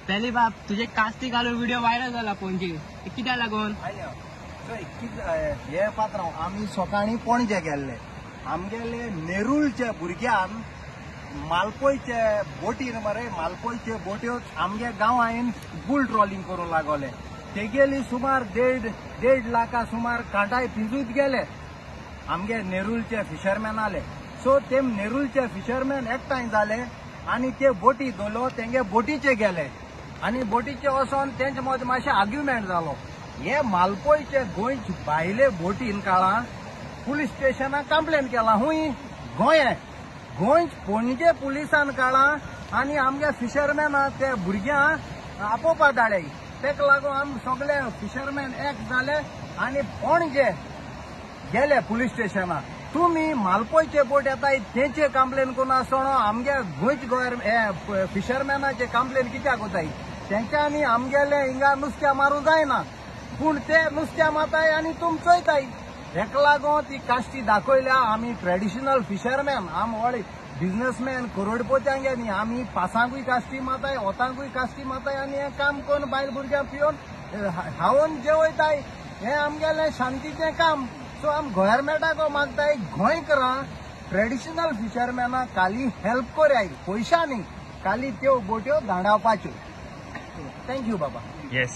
पहली बाब तुझे कास्ती घालून व्हिडिओ व्हायरल जाला पणजे, कित्याक लागून? हे पात्रांव, आमी सकाळीं पणजे गेल्ले. आमगेले नेरूलच्या भुरग्यान मालपोयचे बोटीर मरे, मालपोयचे बोट्यो आमगे गांवान बुल ट्रॉलिंग करूंक लागले. तेगेली सुमार 1.5 लाखा सुमार कांटाय पिंजूत गेले आमगे नेरूलचे फिशरमॅनाले. सो ते नेरूलचे फिशरमॅन एकठांय जाले आनी ते बोटी धरलो, तेंगे बोटीचे गेले आनी बोटीचे वचोन तेंचे मदीं मातशें आर्ग्युमेंट जालो. हे मालपोयचे गोंयचे भायले बोटीन काळां पुलीस स्टेशनाक कंप्लेन केला. हुंय गोंय गोंयच पणजे पुलिसान काळां आनी आमगे फिशरमॅनाक ते भुरग्यांक आपोवपा धाडले. तेका लागून आम सगळे फिशरमॅन एक जाले आनी पणजे गेले पुलीस स्टेशनाक. तुमी मालपोयचे बोट येताय तेंचे कंप्लेन करून आसतना आमगे गोंयच गोंय फिशरमॅनाचे कंप्लेन कित्याक कोताय? तेंच्यांनी आमगेले हिंगा नुस्त्या मारूंक जायना, पूण ते नुस्त्या मारताय आनी तुम चोयताय. हेका लागून ती काश्टी दाखयल्या. आमी ट्रेडिशनल फिशरमॅन, आम व्हडले बिजनेसमॅन करोडपत्यांगे न्ही. आमी पासांकूय काश्टी मारताय, ओतांकूय काश्टी मारताय आनी हें काम करून बायल भुरग्यांक पिवन खावन जेवयताय. हें आमगेलें शांतीचें काम. सो आम गव्हर्मेंटाक मागताय गोंयकारां ट्रेडिशनल फिशरमॅनाक खाली हेल्प कोराय, पयशांनी खाली त्यो बोट्यो धांवडावपाच्यो. Thank you बाबा. येस.